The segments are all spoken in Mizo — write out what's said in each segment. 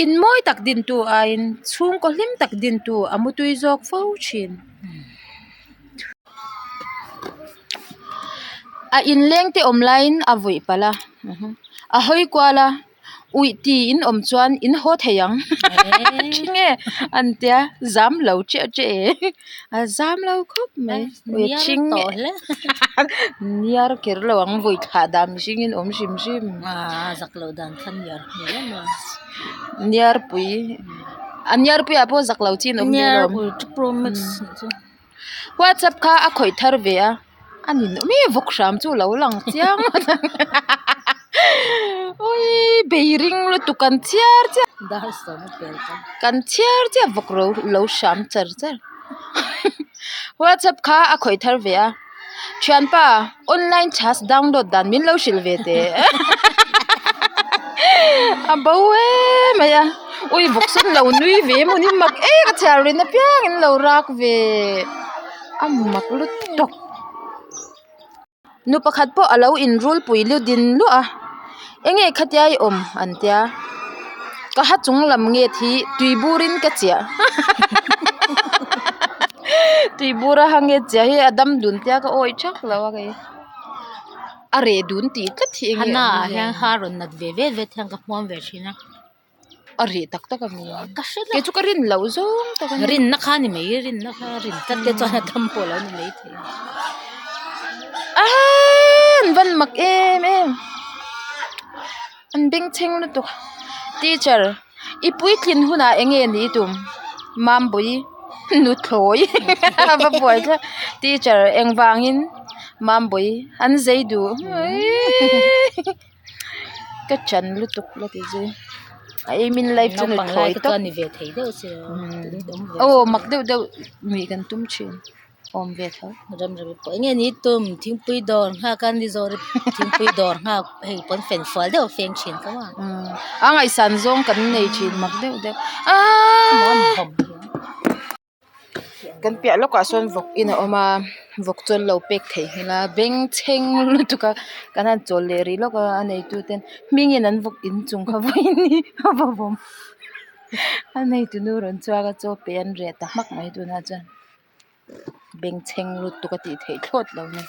In mawi tak dintu aiin chhungkaw hlim tak dintu a mutui zawk fo thin. A inleng te awm laiin a vawih palh a, a hawi kual a. Uih ti in awm chuan in haw thei ang thi nge an tia zam lo chiah chiah e a zam lo khawp mai ui a thing nge niar kher lo ang vawi thlah dan mihring in awm hrim hrim zak loh dan kha niar hmel em a niar pui a niar pui ah pawh zak lo chin awm ve lo whatsapp kha a khawih thar ve a. A ni nawm e vawk hram chu lo lang chiang awii bei ring lutuk kan chhiar chiah kan chhiar chiah vawk ro lo hram char char whatsapp kha a khawih thar ve a thianpa online chhas download dan min lo hrilh ve teh a bo em mai a ui vawk sawn lo nui ve emaw ni mak em a chhiar rin apiangin lo rak ve. A mak lutuk nu pakhat pawh alo inrul pui lu din luah a enge khatia i awm an tia ka ha chung lam nge hi tui burin ka chiah tui bura ha nge chiah hi a dam dun tia ka awih thak lo a kei a reh dun tih tlat hi enge hana ah hian ha rawn nat ve vet vet hian ka hmuam ve thin a. A reh tak tak a ni a kei chu ka rin loh zawng tak a ni rinna kha a ni mai rinna kha rin tlat te chuan a dam pawh lo ni mai thei an van mak em em an bengchheng lutuk teacher i puitlin hunah eng nge ni i tum mambawii nuthlawi a va buai thlap teacher engvangin mambawii an zei duh. Ka chan lutuk la ti zui a aim in life chu nuthlawi tawp aw mak deuh deuh nuih kan tum thin awm ve tho. Eng nge ni tum thingpui dawr nghak a ni zawr thingpui dawr nghak hei pawn fen fual deuh a feng thin tho a. A ngaihsan zawng kan nei thin mak deuh deuh aaa. Kan piah lawkah sawn vawk in a awm a vawk chu an lo pek theih nghilh a bengchheng lutuk a kan han chawl leh rih lawk a a neitu ten hmingin an vawk in chung kha vawiin hi a va vawm a neitu nu rawn chhuak a chaw pe an reh ta hmak mai tunah chuan bengchheng lutuk a tih theih thlawt lo a ni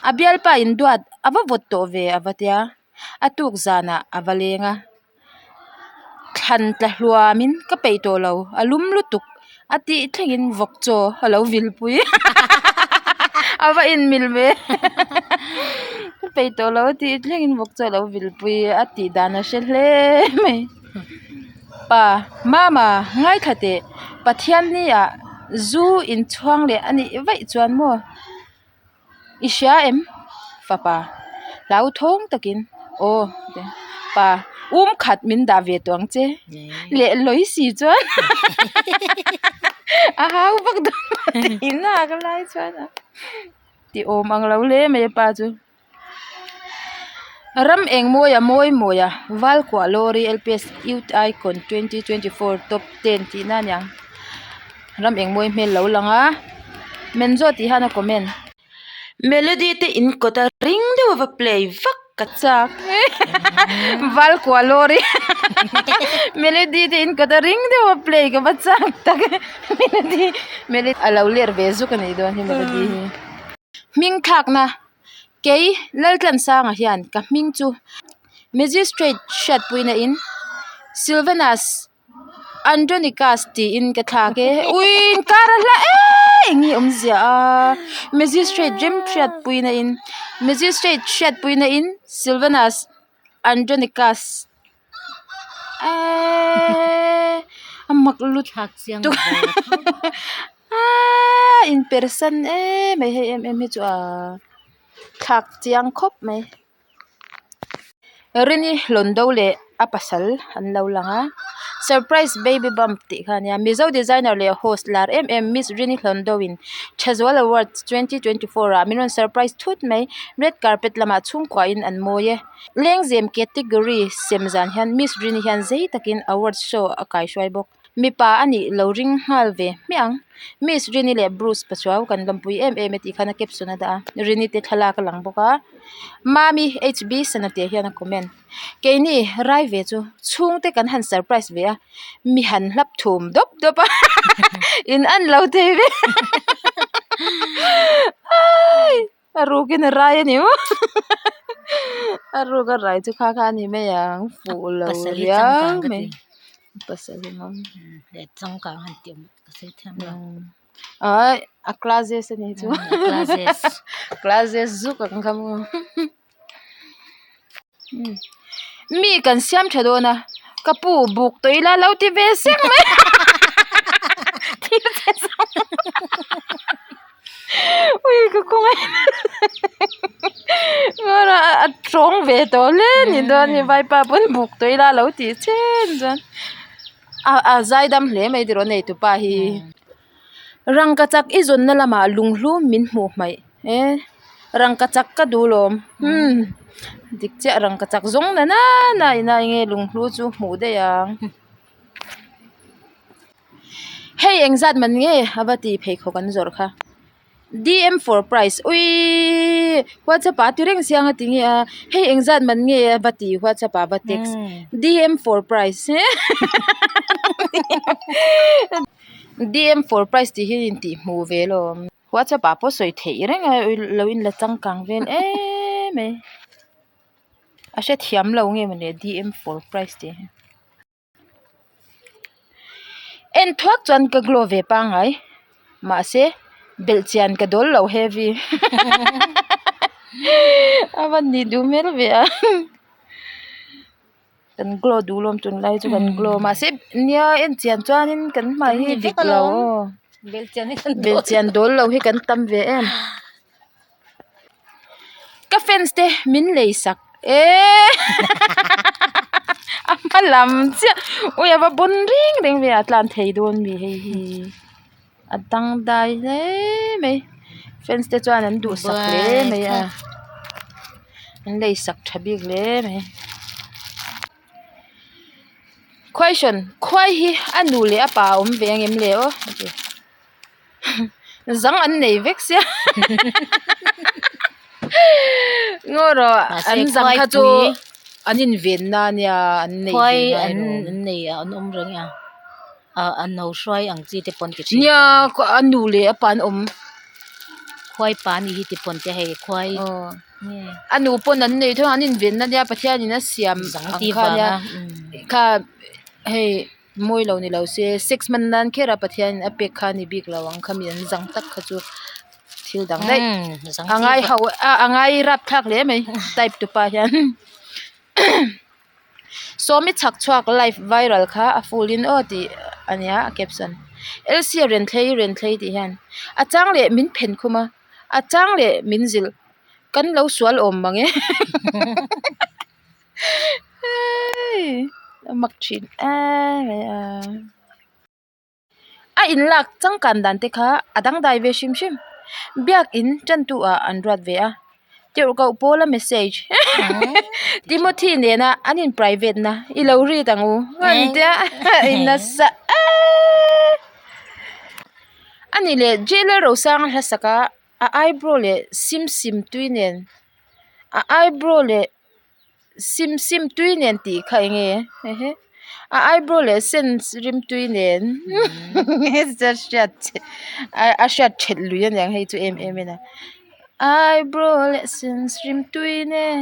a bialpa in duat a va vawt tawh ve a va tia a tuk zanah a va leng a. Thlan tla hluamin ka peih tawh lo a lum lutuk a tih thlengin vawk chaw a lo vil pui a va inmil ve ka peih tawh lo a tih thlengin vawk chaw a lo vil pui a tih dan a hre hle mai pa mama ngaithla teh Pathianni ah zu inchhuang leh a nih vaih chuan maw. I hria em? Fapa, hlauthawng takin, Aw, pa, um khat min dah ve tawh ang che. Leh lawi si chuan a hau vak dawn a tiin a ka lai chuan a ti awm ang lo hle mai a pa chu. Ram eng mawi a mawi mawi a Valkuah Lawri LPS Youth Icon 2024 Top 10 tihna a niang. Ram eng mawi hmel lo lang a Menzo tih hian a comment. Melody te in kawt a ring deuh a va play vak ka chak Valkuah Lawri Melody te in kawt a ring deuh a play ka va chak tak Melody Melody a lo ler ve zuk a nih dawn hi Melody hi. Hming thlakna Kei Laltlansanga hian ka hming chu Magistrate hriatpuina in Sylvanus Andronicus tiin ka thlak e ui inkar a hla em eng nge awmzia a Magistrate rem hriatpuina in Magistrate hriatpuina in Sylvanus Andronicus eeeee a mak lutuk aaa inpersan em mai hei em em hi chu aa thlak chiang khawp mai. Rini hlawn do leh a pasal an lo lang a surprise baby bump tih kha a nia mizo designer leh host lar em em miss Rini hlawn do in Thazual awards 2024 ah min rawn surprise thut mai red carpet lamah chhungkua in an mawi e lengzem category sem zan hian miss Rini hian zei takin awards show a kaihruai bawk. Mipa a nih lo ring nghal ve hmiah ang. Miss Rini leh Bruce Pachuau kan lawmpui em em e tih khan a caption a dah a, Rini te thlalak a lang bawk a. Mami HB Sanate hian a comment. Keini rai ve chu chhungte kan han surprise ve a, mi han hlap thum dawp dawp a in an lo thei ve a rukin a rai a ni maw a ruk a rai chu kha kha a ni mai ang fuh lo riau mai pasal hi maw changkang han tih ka sawi thiam lo aih a classes a ni chu classes classes zuk ang kha maw. Mi kan siam tha dawn a ka pu buk tawh ila lo ti ve sek mai thil che zawng ui ka khawngaih a tawng ve tawh hle ni dawn hi vaipa pawn buk tawh ila lo tih chen chuan a zaidam hle mai tiraw neitupa hi. Rangkachak i zawnna lamah lunghlu min hmuh hmaih e rangkachak ka duh lawm umm dik chiah rangkachak zawng na nana ina enge lunghlu chu hmuh daih ang hei engzat man nge a va ti pheikhawk an zawrh kha D_M for price uiiii whatsapp ah a ti reng sia nga ti nge a hei engzat man nge a va ti whatsapp ah va text D_M for price D_M for price tih hi intih hmuh ve lawm whatsapp ah pawh sawi theih reng a lo in la changkang vel em mai a hrethiam lo nge mawni D_M for price tih hi. En thuak chuan ka glow ve pangngai mahse belh chian ka dawl lo heavy a va nih duh hmel ve a kan glow duh lawm tunlai chu kan glow mahse nia en chian chuanin kan hmai hi dik lo aw belh chian dawl lo hi kan tam ve em. Ka fans te min lei sak eee a hma lam chiah ui a va bawn reng reng ve a tlan thei dawn mi hei hi a dangdai hle mai fans te chuan an duhsak hle mai a an lei sak tha bik hle mai question khuai hi a nu leh a pa a awm ve ang em le aw a ti. Zang an nei vek sia ngaw rawh an zang kha chu an inven na ania an nei ve ngai lo an nei a an awm reng a ah an no hruai ang chi te pawn ti thin nia a nu leh a pa an awm khuai pa anih hi ti pawn te hei khuai a nu pawn an nei thung an inven na nia Pathian in a siam ang kha ania kha hei. Mawi lo ni lo se sex hman nan kher a Pathian in a pek kha a ni bik lo ang khami an zang tak kha chu thil dang daih a ngai ho a a ngai rap thlak hle mai type tu pa hian sawmi chhak chhuak live viral kha a full in aw tih a nia a caption L_C a renthlei renthlei tih hian a chang leh min phen khum a a chang leh min zilh kan lo sual awm mang e. A mak thin em mai a a in lak changkan dan te kha a dangdai ve hrim hrim biakin tan tu ah an ruat ve a tirhkoh pawl a message Timothy nena an in private na i lo read ang u an tia a in nasa eee ani leh J Lalrosanga hla sak a a eyebrow leh sim sim tui nen a eyebrow leh sim sim tui nen tih kha eng nge hehe a eyebrow leh sense rim tui nen hriat a hriat thelh lui aniang hei chu em em in a eyebrow leh sense rim tui nen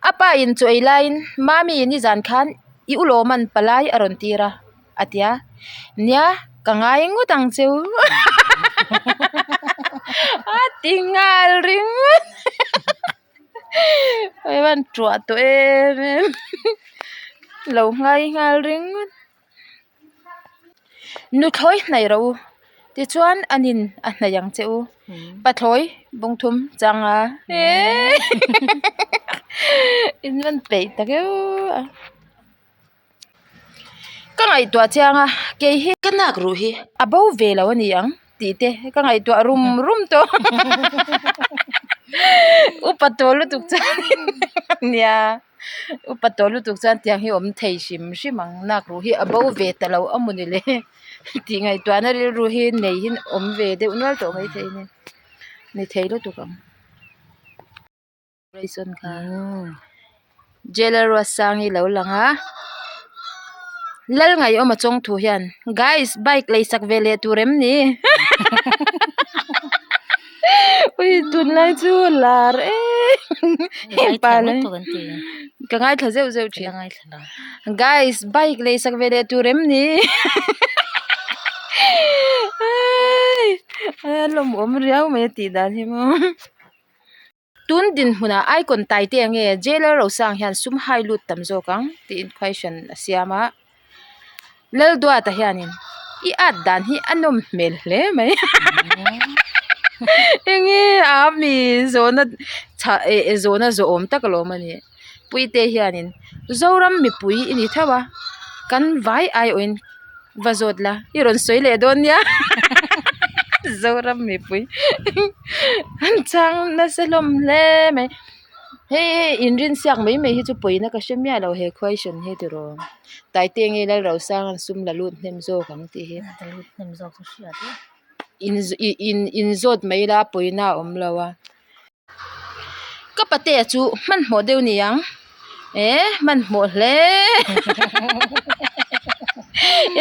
a pa in chaw ei laiin mami nizan khan i ulawm an palai a rawn tir a. A ti a, Nia, ka ngai ngawt ang che u. A ti nghal ringawt. Hei hian tuah tawh em em. Lo ngai nghal ringawt. Nuthlawi hnaih rawh u. Tichuan a nin a hnaih ang che u. Pathlawi bawngthum chang a. In rawn peih tak eu a. Ka ngaihtuah chiang a, kei hi ka nak ruh hi a bo ve lo a ni ang tih te ka ngaihtuah rum rum tawh. Upa tawh lutuk chuan nia upa tawh lutuk chuan tiang hi awm thei hrim hrim ang nak ruh hi a bo ve ta lo a mawni le tih ngaihtuahna rilru hi nei hi awm ve deuh nual tawh maithei a ni ni thei lutuk ang. Jailer Ruatsangi lo lang a Lalngaihawma chawng thu hian guys bike lei sak ve leh tur em ni ui tunlai chu lar em pa le ka ngaithla zeuh zeuh thin guys bike lei sak ve leh tur em ni a lawmawm riau mai a tih dan hi maw. Tun dinhmunah Icon Taite nge Jailer Rosang hian sum hai lut tam zawk ang tiin question a siam a. Lalduata hianin i at dan hi a nawm hmel hle mai enge a mi zawhna chhah eh zawhna zawhawm tak alawm a nih. Puite hianin Zoram mipui i ni tho a kan vai aiawhin va zawt la i rawn sawi leh dawn nia Zoram mipui an chang nasa hlawm hle mai hei hei inrinsiak mai mai hi chu pawina ka hre miah lo he question hi tiraw Taite nge Lalrosanga sum la lut hnem zawk ang tih hi in zawt mai la pawina a awm lo a. Ka patea chu hmanhmawh deuh ni ang eh hmanhmawh hle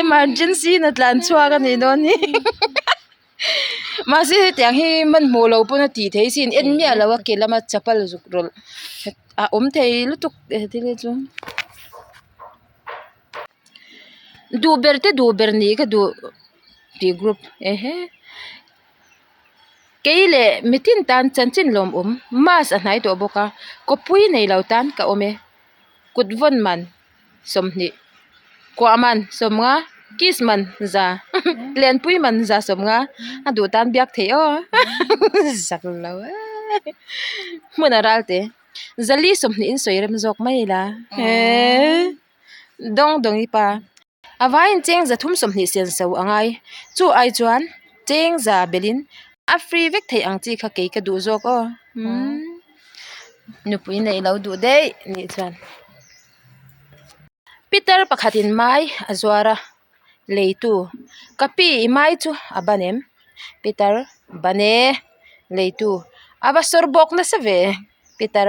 emergency na tlan chhuak a nih dawn hi mahse hetiang hi hmanhmawh lo pawn a tih theih sin en miah lo a ke lama chapal zuk rawlh a awm thei lutuk he thil hi chu duh ber te duh ber nih ka duh tih group ehe. Kei leh mitin tan chanchin lawmawm mask a hnai tawh bawk a kawppui nei lo tan ka awm e kut vawn man 20 kuah man 50 kiss man za lenpui man za 50 a duh tan biak theih aw zak lo e hmun a ral te zali 20 in sawi rem zawk mai ila eee dawng dawng i pa. A vaiin cheng 320 sen so a ngai. Chu ai chuan cheng za belin a free vek theih ang chi kha kei ka duh zawk aw. Umm nupui neih lo duh daih nih chuan. Pitar pakhatin mai a zuar a, leitu ka pi i mai chu a ban em? Pitar ban e, leitu a va sawr bawk nasa ve. Pitar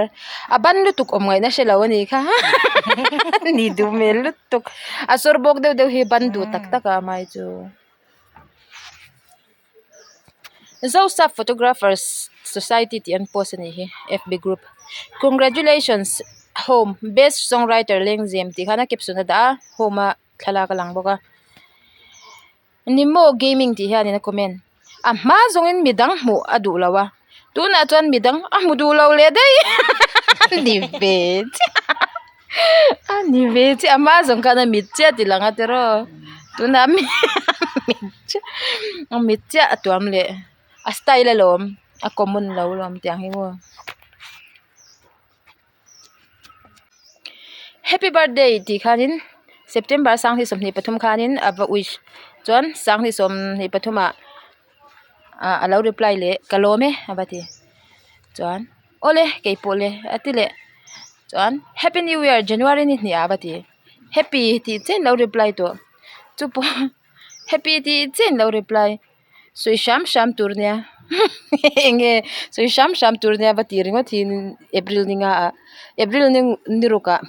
a ban lutuk awm ngaihna hre lo a nih kha ni duh hmel lutuk a sawr bawk deuh deuh hi ban duh tak tak a amai chu Zosap photographers society tih an post a nih hi fb group congratulations home best song writer lengzem tih khan a caption a dah a home a thlalak a lang bawk a. Nimo gaming tih hianin a comment a hma zawngin midang hmuh a duh lo a tunah chuan midang a hmu duh lo leh daih ni ve chiah a ni ve chiah a hma zawng khan a mit chiah a ti lang a tiraw tunah a mit chiah a mit chiah a tuam leh a style alawm a common lo alawm tiang hi maw. Happy birthday tih khanin September 23 khanin a va wish chuan 23 ah ah a lo reply leh ka lawm e a va ti chuan awle keipawh le a ti leh chuan happy new year January ni hnih ah a va ti happy tih chiah in lo reply tawh chupawh happy tih chiah in lo reply. Sawi hram hram tur nia enge sawi hram hram tur nia va ti ringawt hi April ni nga ah April ni ni ruk ah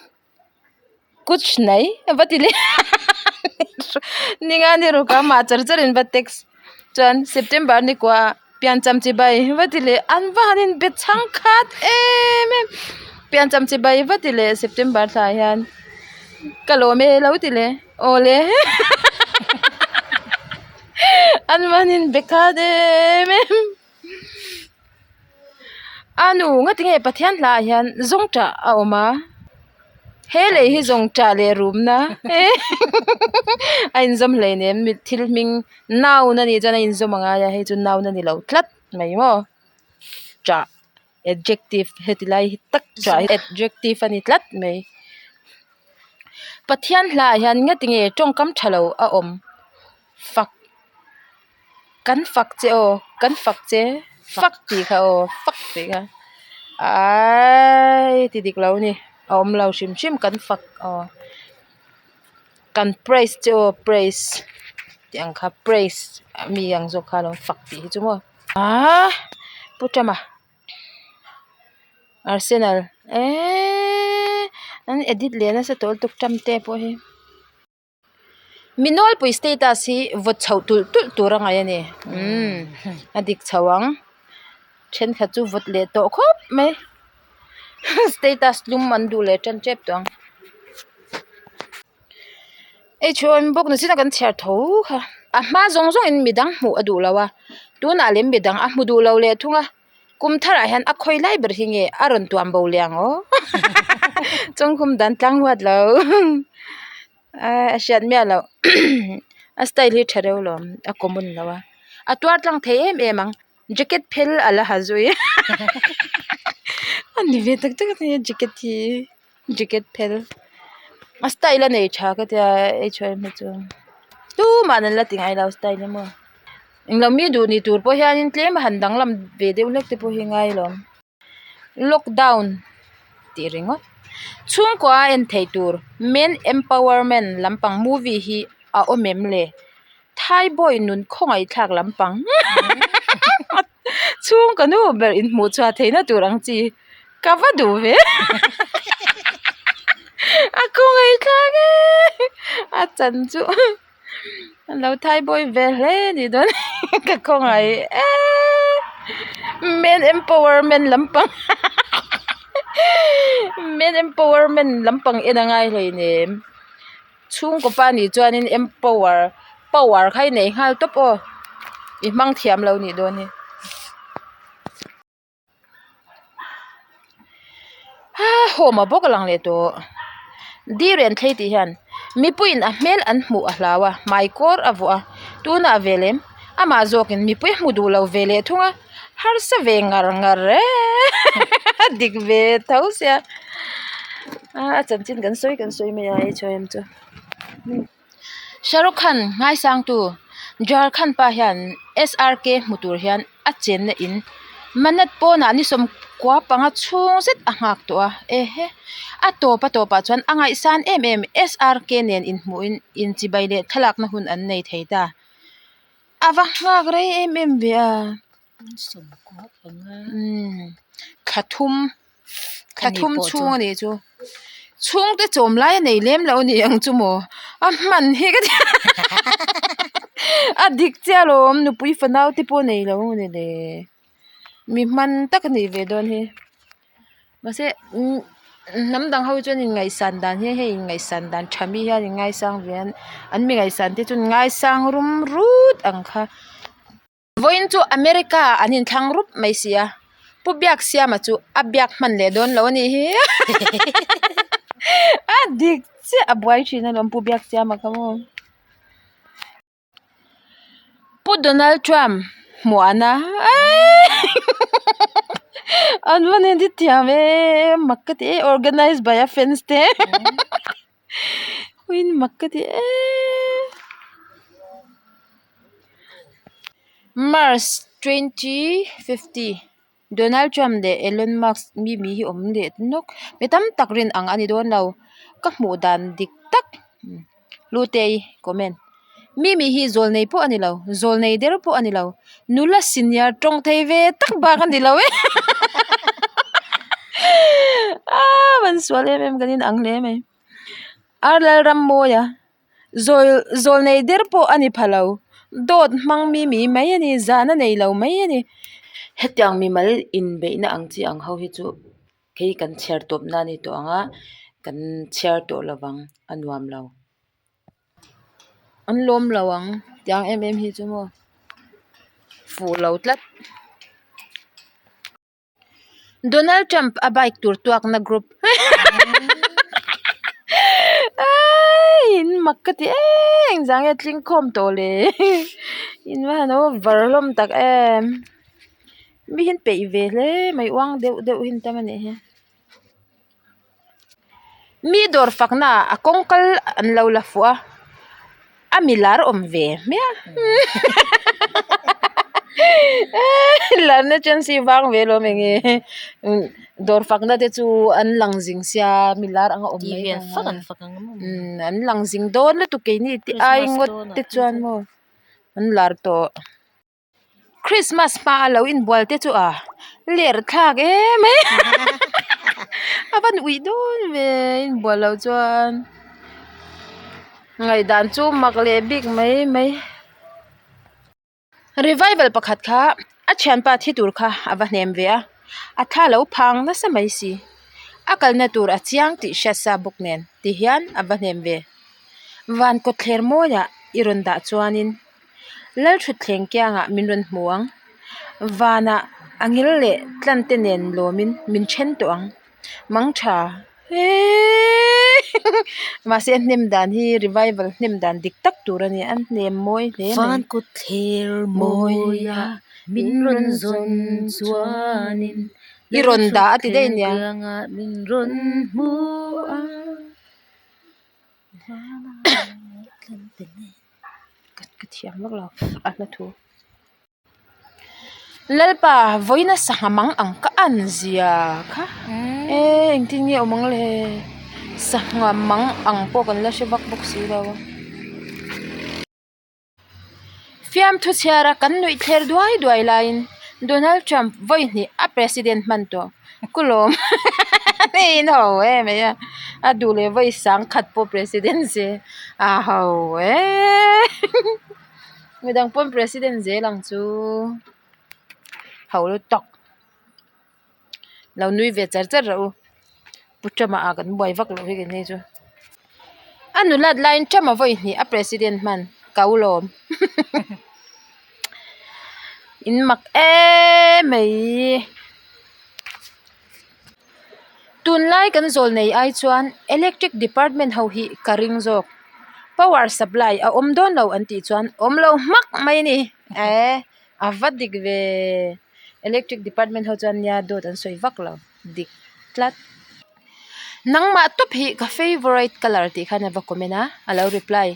kuch nai va ti leh ni nga ni ruk ah mah char char in va text chuan September ni kua ah piancham chibai va ti leh an va han in be chhang khat em em piancham chibai va ti leh September thla ah hian ka lawm e lo ti leh awle. An mahni be khat em em a nu ngati nge Pathian hla ah hian zawng tah a awm a he lei hi zawng tah leh rumna a inzawm hleinem mi thil hming noun a nih chuan a inzawm a ngai a hei chu noun a ni lo tlat mai maw tah adjective heti lai hi tak tah hi adjective a ni tlat mai. Pathian hla ah hian ngati nge tawngkam tha lo a awm fak kan fak che aw kan fak che fak tih kha aw fak tih kha. Aaii ti dik lo a ni a awm lo hrim hrim kan fak aw kan praise che aw praise tih ang kha praise mi ang zawk kha lo fak tih hi chu maw aaa pu Trump-a Arsenal eeee an edit leh nasa tawh lutuk Trump te pawh hi. Mi nawlpui status hi vawt chhoh tulh tulh tur a ngaih a ni umm a dik chho ang thenkhat chu vawt leh tawh khawp mai status lum an duh leh tan tep tawh ang h o m bawk ni chin a kan chhiar tho kha a hma zawng zawng in midang hmuh a duh lo a tunah lem midang a hmu duh lo leh thung a. Kum tharah hian a khawi lai ber hi nge a rawn tuam bo leh ang aw chawngkhum dan tlang huat lo a hriat miah loh a style hi tha reuh lawm a common lo a a tuar tlang thei em em ang jacket phel a la ha zui a ni ve tak tak a jacket hi jacket phel a style a nei tha ka tia h o m hi chu tumah an la ti ngai lo style hi maw. Englo mi duh ni tur pawh hianin tlem a han danglam ve deuh hlek te pawh hi ngai alawm lockdown tih ringawt chhungkua a en theih tur men empowerment lampang movie hi a awm em le thaibawi nun khawngaih thlak lampang chhungkaw nu ber inhmuh chhuah theihna tur ang chi ka va duh ve a khawngaih thlak e a chan chu. An lo thai bawi ve hle a nih dawn ka khawngaih eee men empowerment lampang men empowerment lampang en a ngai hleinem chhungkaw pa nih chuanin empower power kha i nei nghal tawp aw i hmang thiam lo nih dawn hi. Home a bawk a lang leh tawh dirian thlei tih hian mipuiin a hmel an hmuh a hlau a hmai kawr a vuah a tunah ve lem amah zawkin mipui hmu duh lo ve leh thung a harsa ve ngar ngar e dik ve tho sia a chanchin kan sawi kan sawi mai a h o m chu. Shahrukh Khan ngaisangtu Jharkhand pa hian SRK hmu tur hian a chenna in Manat pawnah ni sawmkua panga chhung zet a nghak tawh a ehe a tawp a tawpah chuan a ngaihsan em em SRK nen inhmuhin inchibai leh thlalakna hun an nei thei ta a va nghak rei em em ve a. Thla thum thla thum chhung a nih chu chhungte chawm lai a nei lem lo a ni ang chu maw a hman hi ka ti a dik chiah alawm nupui fanau te pawh nei lo a ni le mi hman tak a nih ve dawn hi. Mahse hnam dang ho chuan in ngaihsan dan hi hei in ngaihsan dan tha mi hian in ngaisang ve a an mi ngaihsan te chu an ngaisang rum rut ang kha. Vawiin chu America ah an inthlang rup mai si a, Pu Biaksiama chu a biak hman leh dawn lo a nih hi a dik chiah a buai thin alawm Pu Biaksiama kha maw. Pu Donald Trump hmuahna an va nen ti thiam em mak ka ti e organize by a fans te uiin mak ka ti em. March 2050 Donald Trump leh Elon Musk mi mi hi awm leh nawk mi tam tak rin ang a ni dawn lo ka hmuh dan dik tak Hlutei comment mi mi hi zawl nei pawh a ni lo zawl nei der pawh a ni lo nula senior tawng thei ve tak bak a ni lo e aaa van sual em em kan inang hle mai ar Lalrammawia. Zawl zawl nei der pawh a ni pha lo dawt hmang mi mi mai a ni zahna nei lo mai a ni. Hetiang mimal inbeihna ang chi ang ho hi chu hei kan chhiar tawpna a ni tawh ang a kan chhiar tawh lo vang a nuam lo. An lawm lo ang tiang em em hi chu maw fuh lo tlat. Donald Trump a bike tur tuakna group in mak ka ti em engzah nge tling khawm tawh le in va han over hlawm tak em mi hian peih ve hle mai uang deuh deuh hi an tam a nih hi mi dawr fakna ah a kawng kal an lo la fuh a a mi lar awm ve hmiah. Larna chance hi vang ve lawm enge dawr fakna te chu an lang zing sia mi lar anga awm mai umm an lang zing dawn lutuk keini te ai ngawt te chuan maw an lar tawh. Christmas hma a lo inbual te chu a ler thlak em mai a van uih dawn ve inbual loh chuan ngaihdan chu mak leh bik mai mai. Revival pakhat kha a thianpa thi tur kha a va hnem ve a a thla lo phang nasa mai si a kalna tur a chiang tih hriat sa bawk nen ti hian a va hnem ve van kawtthler mawiah i rawn dah chuanin. Lalthutthleng kiangah min rawn hmu ang. Vanah a ngil leh tlan te nen lawmin min then tawh ang. Mang tha heeeee mahse a hnem dan hi revival hnem dan dik tak tur a ni a hnem mawi hle mai. Van kut thler mawia min rawn zawn chuanin I rawn dah a ti daih nia. Lalthutthleng kiangah min rawn hmu ang. Vanah a ngil leh tlan te nen. Ka thiam vak lo a hla thu. Lalpa vawiina sangha mang ang ka an zia kha e engtin nge awm ang le sangha mang ang pawh kan la hre vak bawk si lo a. Fiamthu chhiara kan nuih thler duai duai laiin Donald Trump vawi hnih a president hman tawh kulawm in ho em mai a a duh leh vawi sang khat pawh president se a ho em midang pawn president zel ang chu ho lutuk lo nui ve char char rawh u pu Trump ah kan buai vak loh hi keini chu a nulat laiin Trump a vawi hnih a president hman kau lawm in mak em mai tunlai kan zawl nei ai chuan electric department ho hi ka ring zawk power supply a awm dawn lo an tih chuan awm lo hmak mai a ni eh. A va dik ve electric department ho chuan nia dawt an sawi vak lo dik tlat nangmah tawp hi ka favourite colour tih khan a va comment a a lo reply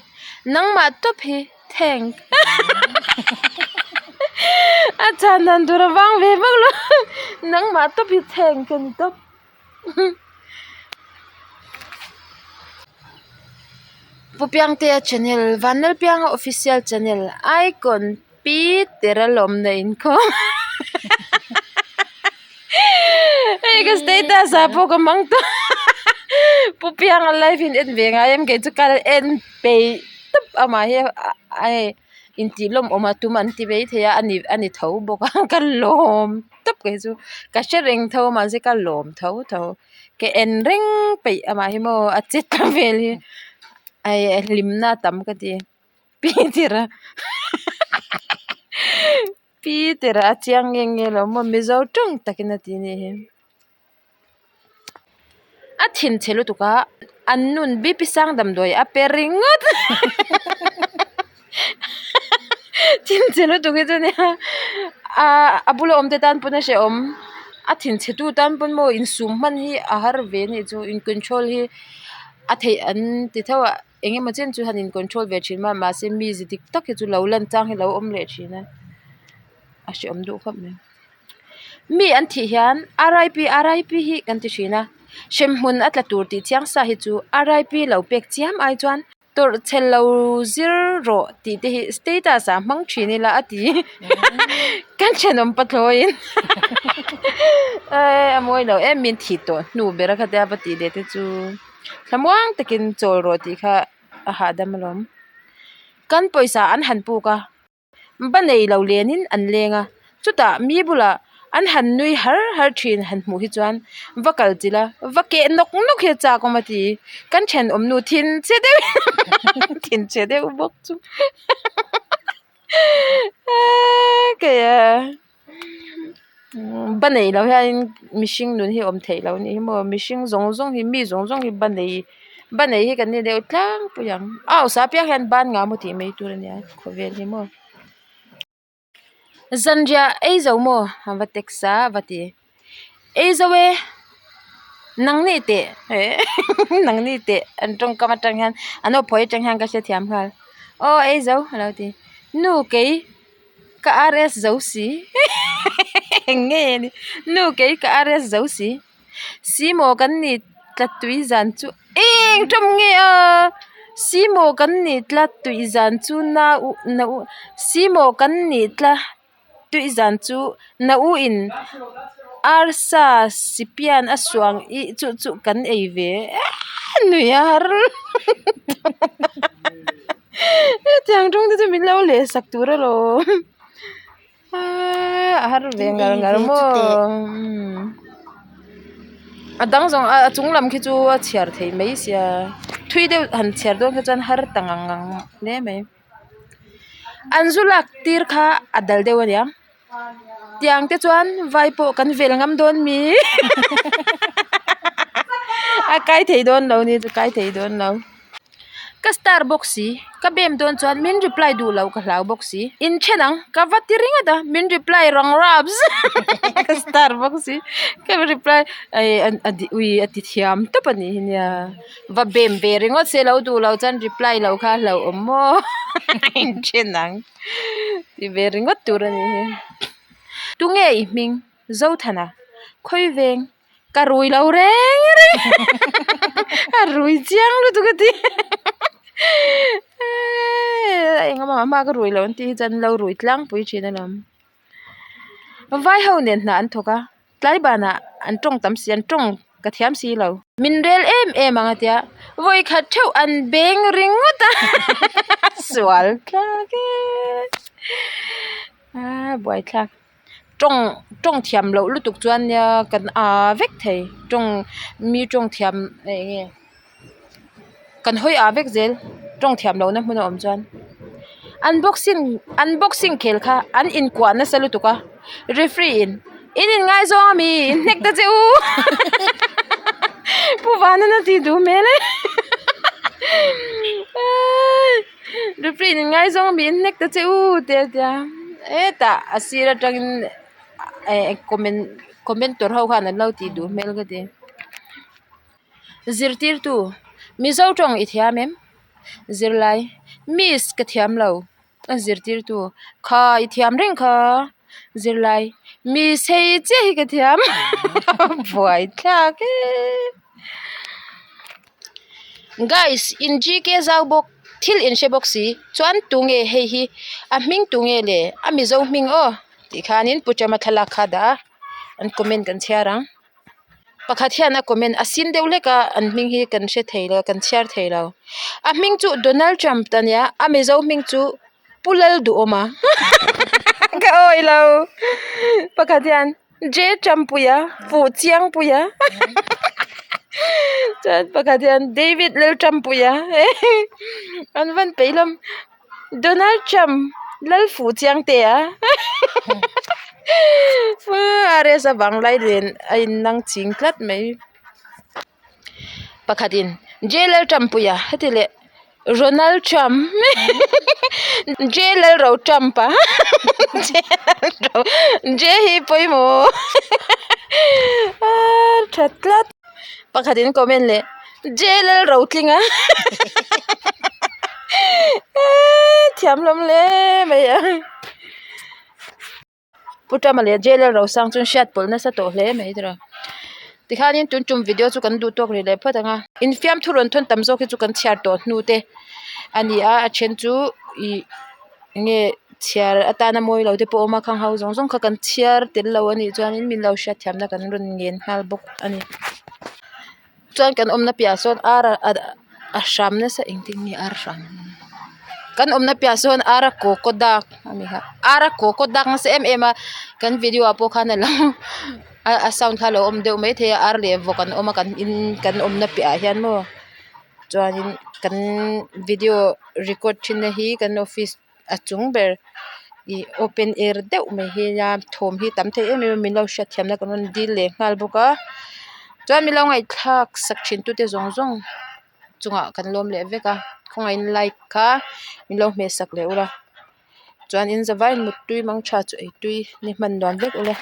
nangmah tawp hi thank a chhan dan tur a vang ve vak lo nangmah tawp hi thank a ni tawp. Pu Piangtea channel Vanlalpianga official channel icon pi tera lawmna inkhawm hei ka status ah pawh ka hmang tawh Pu Pianga live in en ve ngai em kei chu kal en peih tawp amah hi hei intih lawmawm a tum an ti maithei a a ni tho bawk a ka lawm. tawp kei chu ka hre reng tho a mahse ka lawm tho tho ka en reng peih amah hi maw a che ta vel hi ai a hlimna a tam ka ti pi tira pi tira a chiang nge nge lo maw mizo tawng takin a ti anih hi. A thinchhe lutuk a an nun BP sang damdawi a pe ringawt thinchhe lutuk hi chu nia ah a bula awm te tan pawn a hrehawm a thinchhe tu tan pawn maw insum hman hi a har ve a nih chu in control hi a theih an ti tho a eng emaw chen chu han in control ve thin a mahse mize dik tak hi chu lo lan chang hi a lo awm leh thin a a hrehawm duh khawp mai. Mi an thih hian RIP RIP hi kan ti thin a, hremhmun a tla tur tih chiang sa hi chu RIP lo pek chiam ai chuan tawrh chhe lo zir rawh tih te hi status ah hmang thin ila a ti kan thenawm pathlawiin a mawi lo em min thih tawh hnu ber a khatia va tih leh te chu thlamuang takin chawl rawh tih kha a hahdam alawm kan pawisa an han puk a. Ba nei lo lenin an leng a, chutah mi bulah an han nui har har thin han hmuh hi chuan va kal chilh a, va keh nawk nawk hi a chak awm a ti. Kan thenawm nu thin che deuh thin che deuh bawk chu kei a ba nei lo hianin mihring nun hi a awm theih loh a nih hi maw mihring zawng zawng hi mi zawng zawng hi ba nei ba nei hi kan ni deuh tlangpui ang a hausa apiang hian ban ngah maw tih mai tur a nia khawvel hi maw zanriah ei zo maw a va text a va ti ei zo e nang ni teh nang ni teh an tawngkam atang hian an aw phawi atang hian ka hrethiam nghal aw ei zo a lo ti nu kei. Ka RS zo si eng nge ni nu kei ka RS zo si si maw kan ni tla tui zan chu eng tawm nge a si maw kan ni tla tui zan chu na u na u si maw kan ni tla tui zan chu na u in arsa sipian a suang ih chu chu kan ei ve nui a har hetiang tawng te chu min lo leh sak tur alawm a har ve ngar ngar maw a dang zawng a chung lam khi chu a chhiar theih mai sia thui deuh han chhiar dawn kha chuan har ta ngang ngang hle mai. An zu lak tir kha a dal deuh a nia tiang te chuan vai pawh kan vel ngam dawn mi a kai thei dawn lo ni chu kai thei dawn lo ka star bawk si ka bem dawn chuan min reply duh loh ka hlau bawk si in then ang ka va ti ringawt a min reply rang raps ka star bawk si ka reply ui a ti thiam tawp a nih hi nia. Va bem ve ringawt se lo duh loh chuan reply loh kha a hlauhawm maw inthen ang ti ve ringawt tur a nih hi tunge i hming Zothana khawi veng ka rui lo reng reng a rui chiang lutuk a ti engemaw a hma ka rui lo an tih hi chuan an lo rui tlangpui thin alawm. Vai ho nen hna an thawk a tlai banah an tawng tam si an tawng ka thiam si lo. Min rel em em ang a tia vawi khat theuh an beng ringawt a sual thlak e a buaithlak tawng tawng thiam loh lutuk chuan nia kan a vek thei tawng mi tawng thiam eng nge. Kan hawi ah vek zel tawng thiam lohna hmun a awm chuan an boxing an boxing khel kha an inkuah nasa lutuk a referee in in in ngaizawng ami in hnek ta che u pu vanana tih duh hmel e referee in in ngaizawng ami in hnek ta che u te a tia hetah a sir atangin eh comment commentor ho khan an lo tih duh hmel ka ti. Zirtirtu, Mizo tawng i thiam em? Zirlai, Miss ka thiam lo. Zirtirtu, Kha i thiam reng kha. Zirlai, Miss hei chiah hi ka thiam. Buai thlak e. Guys, in GK zau bawk, thil in hre bawk si. Chuan tunge hei hi? A hming tunge le? A Mizo hming aw? Tih khanin Pu Chama thlalak kha dah a, an comment kan chhiar ang. Pakhat hian a comment a sin deuh hlek a an hming hi kan hre thei lo kan chhiar thei lo a hming chu Donald Trump ta nia a mizo hming chu Pu Lalduhawma ka awi lo pakhat hian J Trumpuia fuh Chiangpuia chuan pakhat hian David Laltrumpuia an van peih hlawm. Donald Trump lal fuh chiang te a RS a vang lai nen a in nang ching tlat mai pakhat in J Laltrump puia heti leh Ronald Trump J Lalro Trump a J hi pawimawh a tha tlat pakhat in comment leh. J Lalrotlinga thiam hlawm hle mai a Pu Tama leh J Lalrosang chu an hriat pawlh nasa tawh hle mai tiraw tikhanin tun tum video chu kan duh tawk rih leh phawt ang a infiamthu rawn thawn tam zawk hi chu kan chhiar tawh hnu te a ni a a then chu ih eng nge chhiar atana mawi lo te pawh a awm a khang ho zawng zawng kha kan chhiar tel lo a nih chuanin min lo hriatthiamna kan rawn ngen nghal bawk a ni. Chuan kan awmna piahah sawn ar a hram nasa engtin nge ar hram kan awmna piahah sawn ar a kaw kaw dak a ni kha ar a kaw kaw dak nasa em em a kan video ah pawh khan a lo a sound kha a lo awm deuh maithei a ar leh vawk an awm a kan in kan awmna piahah hian maw chuanin kan video record thin na hi kan office a chung ber ih open air deuh mai hi nia thawm hi tam thei em em a min lo hriat thiam na kan rawn dil leh nghal bawk a chuan min lo ngaihthlak sak thin tute zawng zawng chungah kan lawm leh vek a khawngaihin like kha min lo hmeh sak leh ula chuan in zavaiin muttui mang tha chu ei tui ni hman nuam vek ula.